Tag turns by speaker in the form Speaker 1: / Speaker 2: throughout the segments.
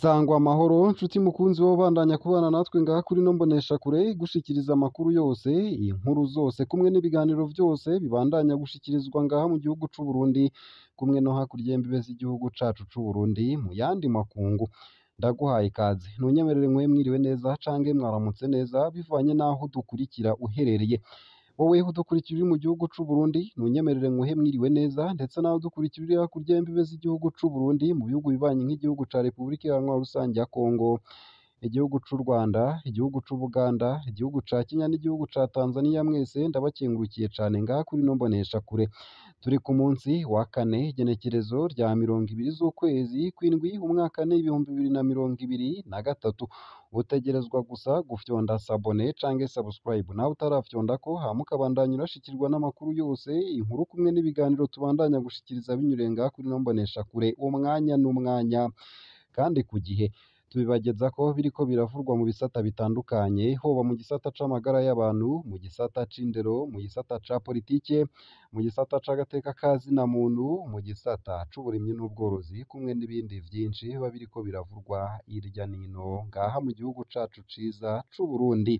Speaker 1: Sangwa amahoro nshuti mukunzi wowe ubandanya kubana natwe ngaha kuri ino mboneshakure igushikiriza amakuru yose, inkuru zose kumwe n'ibiganiro vyose bibandanya gushikirizwa ngaha mu gihugu c'u Burundi kumwe no hakurya y'imbibe z'igihugu cacu c'u Burundi mu yandi makungu. Ndaguhaye ikaze, ntunyemerere mwe mwiriwe neza canke mwaramutse neza bivanye n'aho udukurikira uherereye. Wowe udukurikira uri mu gihugu c'u Burundi ntunyemerere nkuhe mwiriwe neza, ndetse nawe udukurikira uri hakurya y'imbibe z'igihugu c'u Burundi mu bihugu bibanyi nk'igihugu ca Repubulika Iharanira Rusangi ya Kongo, igihugu c'u Rwanda, igihugu c'Ubuganda, igihugu ca Kenya n'igihugu ca Tanzania, mwese ndabakengurukiye cane ngaha kuri ino mboneshakure. Turi ku munsi wa kane, igenekerezo rya 20 z'ukwezi kw'indwi, umwaka ni 2023. Utegerezwa gusa gufyonda sabone canke subscribe nawe utarafyondako, hama ukabandanya urashikirwa n'amakuru yose, inkuru kumwe n'ibiganiro tubandanya gushikiriza binyuriye ngaha kuri ino mboneshakure umwanya n'umwanya kandi ku gihe. Tubibagezako biriko biravurwa mu bisata bitandukanye, hoba mu gisata c'amagara y'abantu, mu gisata c'indero, mu gisata ca politike, mu gisata c'agateka ka zina muntu, mu gisata c'uburimyi n'ubworozi, kumwe n'ibindi vyinshi biba biriko biravurwa hirya n'ino ngaha mu gihugu cacu ciza c'Uburundi.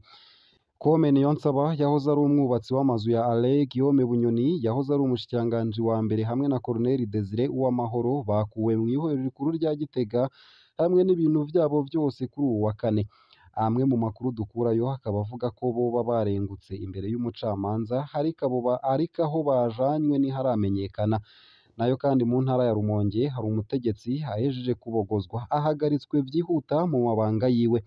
Speaker 1: Kome Niyonsaba yahoze ari umwubatsi w'amazu ya Alain Guillaume Bunyoni, yahoze ari umushikiranganji wa mbere, hamwe na Colonel Desire Uwamahoro bakuwe mw'ibohero rikuru rya Gitega hamwe n'ibintu vyabo vyose kuri uwu wa kane. Amwe mu makuru dukurayo akaba avuga ko boba barengutse imbere y'umucamanza, ariko aho bajanywe ntiharamenyekana. Nayo kandi mu ntara ya Rumonge hari umutegetsi ahejeje kubogozwa, ahagaritswe vyihuta mu mabanga yiwe.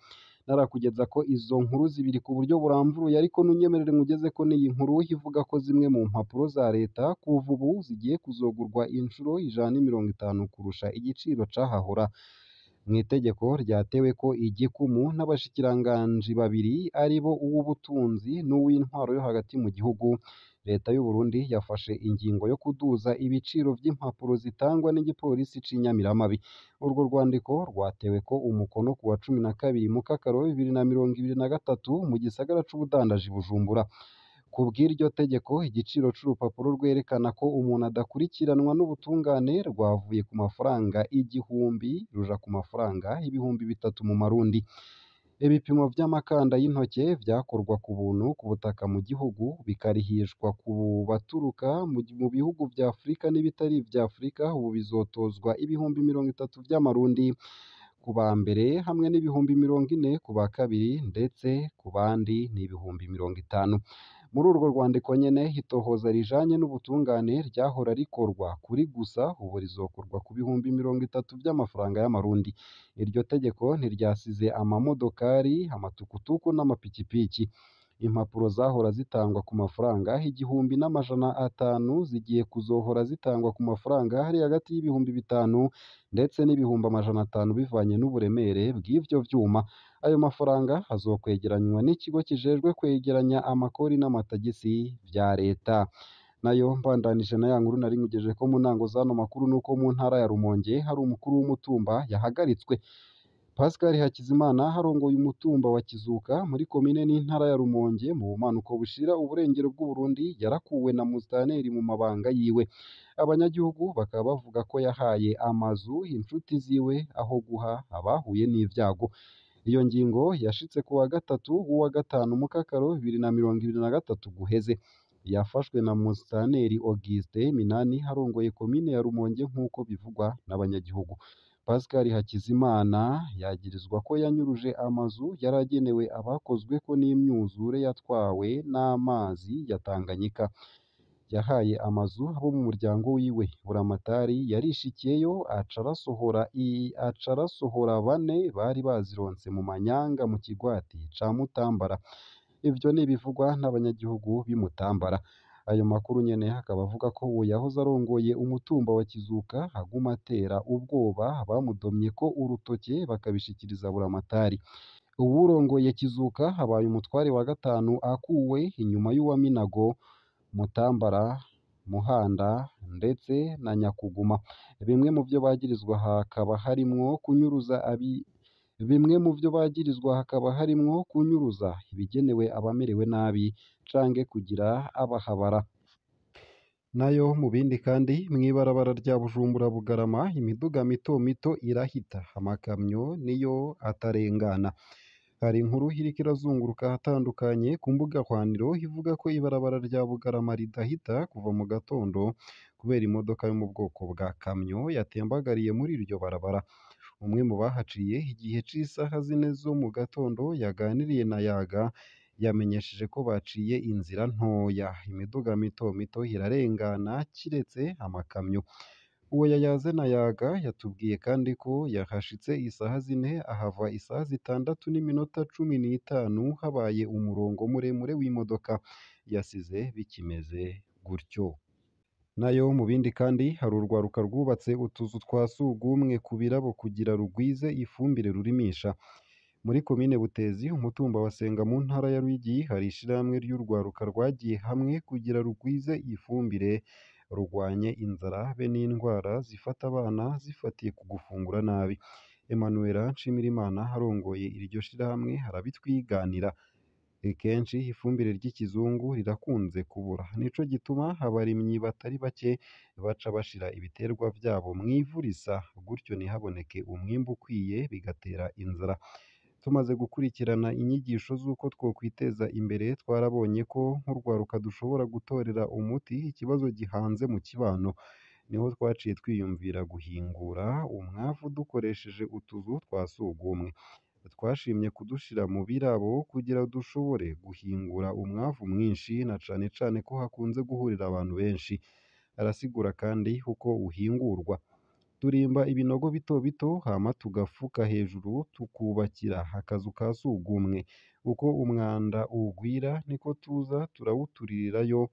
Speaker 1: Narakugeza ko izo nkuru zibiri ku buryo buramvuye, ariko ntunyemerere nkugeze ko n'iyi nkuru ivuga ko zimwe mu mpapuro za leta kuva ubu zigiye kuzogurwa inshuro 150 kurusha igiciro cahahora. Mw'itegeko ryateweko igikumu n'abashikiranganji babiri aribo uw'ubutunzi n'uw'intwaro yo hagati mu gihugu, leta y'u Burundi yafashe ingingo yo kuduza ibiciro vy'impapuro zitangwa n'igipolisi c'inyamiramabi. Urwo rwandiko rwateweko umukono ku wa 12 Mukakaro 2023 mu gisagara c'ubudandaji Bujumbura. Kubw'iryo tegeko, igiciro c'urupapuro rwerekana ko umuntu adakurikiranwa n'ubutungane rwavuye ku mafaranga 1000 ruja ku mafaranga 3000 mu marundi. Ibipimo vy'amakanda y'intoke vyakorwa ku buntu ku butaka mu gihugu, bikarihishwa ku baturuka mu bihugu vya Afrika n'ibitari ivya Afrika, ubu bizotozwa 30,000 vy'amarundi ku ba mbere hamwe n'40,000 ku ba kabiri, ndetse ku bandi ni 50,000. Muri urwo rwandiko nyene, itohoza rijanye n'ubutungane ryahora rikorwa kuri gusa ubu rizokorwa ku 30,000 vy'amafaranga y'amarundi. Iryo tegeko ntiryasize amamodokari, amatukutuku n'amapikipiki. Impapuro zahora zitangwa ku mafaranga 1500 zigiye kuzohora zitangwa ku mafaranga ari hagati y'5,000 ndetse n'500,000 bivanye n'uburemere bw'ivyo vyuma. Ayo mafaranga azokwegeranywa n'ikigo kijejwe kwegeranya amakori n'amatagisi vya leta. Nayo mbandanije na ya nkuru nari nkugejejeko mu ntango z'ano makuru, nuko mu ntara ya Rumonge hari umukuru w'umutumba yahagaritswe. Pascal Hakizimana arongoye umutumba wa Kizuka muri komine n'intara ya Rumonge mu bumanuko bushira uburengero bw'Uburundi, yarakuwe na musitanteri mu mabanga yiwe. Abanyagihugu bakaba bavuga ko yahaye amazu inshuti ziwe aho guha abahuye n'ivyago. Iyo ngingo yashitse ku wa gatatu w'uwa gatanu Mukakaro 2023 guheze. Yafashwe na musitanteri Auguste Minani arongoye komine ya Rumonge nk'uko bivugwa n'abanyagihugu. Pascal Hakizimana yagirizwa ko yanyuruje amazu yaragenewe abakozweko n'imyuzure yatwawe n'amazi ya Tanganyika. Yahaye amazu abo mu muryango wiwe. Buramatari yarishikiyeyo aca arasohora bane bari bazironse mu manyanga mu kigwati ca Mutambara. Ivyo ni ibivugwa n'abanyagihugu b'i Mutambara. Ayo makuru nyene akaba avuga ko uwo yahoze arongoye umutumba wa Kizuka aguma atera ubwoba abamudomyeko urutoke bakabishikiriza Buramatari. Uwurongoye Kizuka abaye umutware wa gatanu akuwe inyuma y'uwa Minago, Mutambara, Muhanda ndetse na Nyakuguma. Bimwe mu vyo bagirizwa hakaba harimwo kunyuruza Bimwe mu vyo bagirizwa hakaba harimwo kunyuruza ibigenewe abamerewe nabi canke kugira abahabara. Nayo mu bindi kandi, mw'ibarabara rya Bujumbura Bugarama, imiduga mito mito irahita, amakamyo niyo atarengana. Hari inkuru iriko irazunguruka ahatandukanye ku mbuga hwaniro ivuga ko ibarabara rya Bugarama ridahita kuva mu gatondo kubera imodoka yo mu bwoko bwa kamyo yatembagariye muri iryo barabara. Umwe mu bahaciye igihe c'isaha 4 zo mu gatondo yaganiriye na Yaga yamenyesheje ko baciye inzira ntoya, imiduga mito mito irarengana kiretse amakamyo. Uwo yayaze na Yaga yatubwiye kandi ko yahashitse isaha 4 ahava isaha 6:15 habaye umurongo muremure w'imodoka, yasize bikimeze gutyo. Nayo mu bindi kandi, hari urwaruka rwubatse utuzu twa sugumwe ku birabo kugira rugwize ifumbire rurimisha. Muri komine Butezi, umutumba wa Senga mu ntara ya Ruyigi, hari ishirahamwe ry'urwaruka rwagiye hamwe kugira rugwize ifumbire, rugwanye inzara be n'indwara zifata abana zifatiye ku gufungura nabi. Emmanuel Nshimirimana arongoye iryo shirahamwe arabitwiganira. Kenshi ifumbire ry'ikizungu rirakunze kubura, nico gituma abarimyi batari bake baca bashira ibiterwa vyabo mw'ivu risa, gutyo ntihaboneke umwimbu ukwiye bigatera inzara. Tumaze gukurikirana inyigisho z'uko twokwiteza imbere, twarabonye ko nk'urwaruka dushobora gutorera umuti ikibazo gihanze mu kibano. Niho twaciye twiyumvira guhingura umwavu dukoresheje utuzu twa sugumwe. Twashimye kudushira mu birabo kugira dushobore guhingura umwavu mwinshi, na cane cane ko hakunze guhurira abantu benshi. Arasigura kandi uko uhingurwa. Turimba ibinogo bito bito hama tugafuka hejuru tukubakira akazu ka sugumwe. Uko umwanda ugwira niko tuza turawuturirirayo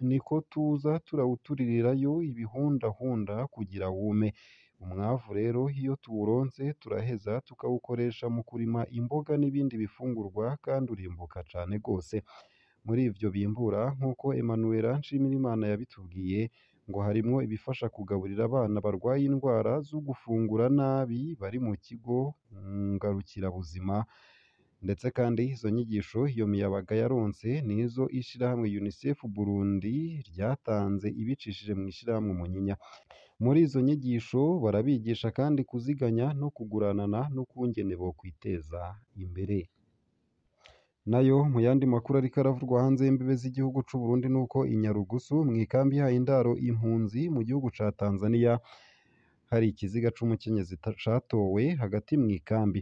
Speaker 1: niko tuza turawuturirirayo ibihundahunda kugira wume. Umwavu rero iyo tuwuronse turaheza tukawukoresha mu kurima imboga n'ibindi bifungurwa kandi urimbuka cane gose. Muri ivyo bimbura nk'uko Emmanuel Nshimirimana yabitubwiye, ngo harimwo ibifasha kugaburira abana barwaye indwara zo gufungura nabi bari mu kigo ngarukirabuzima. Ndetse kandi izo nyigisho iyo miyabaga yaronse nizo ishirahamwe UNICEF Burundi ryatanze ibicishije mw'ishirahamwe Umunyinya. Muri izo nyigisho barabigisha kandi kuziganya no kuguranana n'ukungene bokwiteza imbere. Nayo mu yandi makuru ariko aravurwa hanze y'imbibe z'igihugu c'u Burundi nuko i Nyarugusu mw'ikambi ihaye indaro impunzi mu gihugu ca Tanzania hari ikiziga c'umukenyezi catowe hagati mw'ikambi.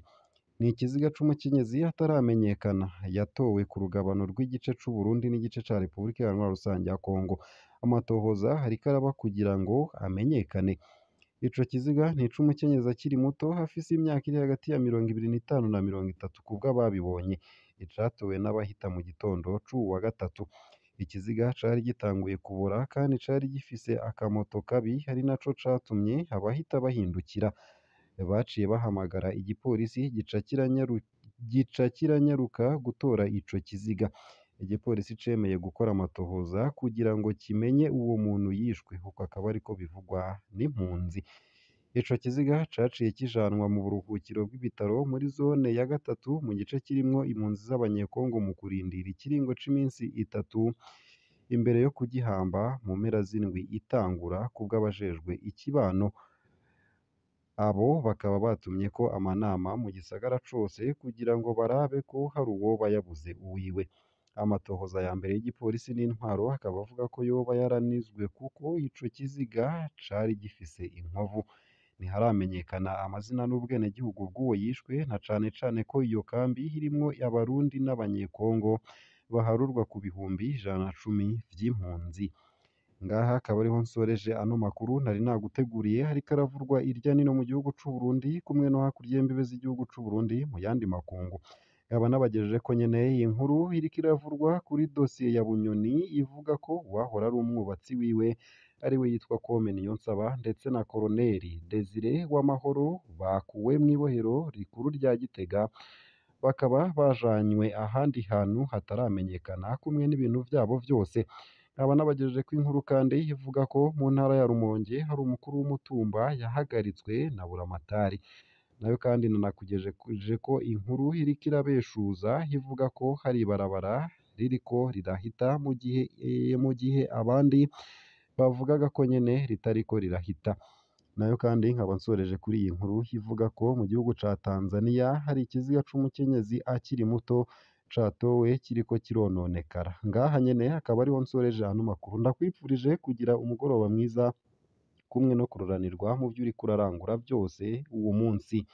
Speaker 1: Ni ikiziga c'umukenyezi ataramenyekana, yatowe ku rugabano rw'igice c'u Burundi n'igice ca Repubulika Iharanira Rusange ya Kongo. Amatohoza ariko araba kugira ngo amenyekane. Ico kiziga ni ic'umukenyezi akiri muto afise imyaka iri hagati ya 25 na 30 kubw'ababibonye. Icatowe n'abahita mu gitondo c'uwu wa gatatu. Ikiziga cari gitanguye kubora kandi cari gifise akamoto kabi, ari naco catumye abahita bahindukira. Baciye bahamagara igipolisi gica kiranyaruka gutora ico kiziga. Igipolisi cemeye gukora amatohoza kugira ngo kimenye uwo muntu yishwe, uko akaba ariko bivugwa n'impunzi. Ico kiziga caciye kijanwa mu buruhukiro bw'ibitaro muri zone ya gatatu mu gice kirimwo impunzi z'abanyekongo mu kurindira ikiringo c'iminsi 3 imbere yo kugihamba mu mpera z'indwi itangura kubw'abajejwe ikibano. Abo bakaba batumye ko amanama mu gisagara cose kugira ngo barabe ko hari uwoba yabuze uwiwe. Amatohoza ya mbere y'igipolisi n'intwaro akaba avuga ko yoba yaranizwe kuko ico kiziga cari gifise inkovu. Ntiharamenyekana amazina n'ubwenegihugu bw'uwo yishwe, na cane cane ko iyo kambi irimwo Abarundi n'Abanyekongo baharurwa ku bihumbi 110 vy'impunzi. Ngaha akaba ariho nsoreje ano makuru nari naguteguriye, ariko aravurwa irya nino mu gihugu c'u Burundi kumwe no hakurya y'imbibe z'igihugu c'u Burundi mu yandi makungu. Nkaba nabagejeje ko nyene iyi nkuru iriko iravurwa kuri dosiye ya Bunyoni ivuga ko uwahora ari umwubatsi wiwe ariwe yitwa Kome Niyonsaba ndetse na Koloneli Desire Uwamahoro bakuwe mw'ibohero rikuru rya Gitega, bakaba bajanywe ahandi hantu hataramenyekana kumwe n'ibintu vyabo vyose. Nkaba nabagejeje ko inkuru kandi ivuga ko mu ntara ya Rumonge hari umukuru w'umutumba yahagaritswe na Buramatari. Nayo kandi nanakugejeje ko inkuru iriko irabeshuza ivuga ko hari ibarabara ririko rirahita mu gihe abandi bavugaga ko nyene ritariko rirahita. Nayo kandi nkaba nsoreje kuri iyi nkuru ivuga ko mu gihugu ca Tanzania hari ikiziga c'umukenyezi akiri muto catowe kiriko kirononekara. Ngaha nyene akaba ariho nsoreje ano makuru. Ndakwifurije kugira umugoroba mwiza kumwe no kuroranirwa mu vyo uriko urarangura vyose uwu munsi.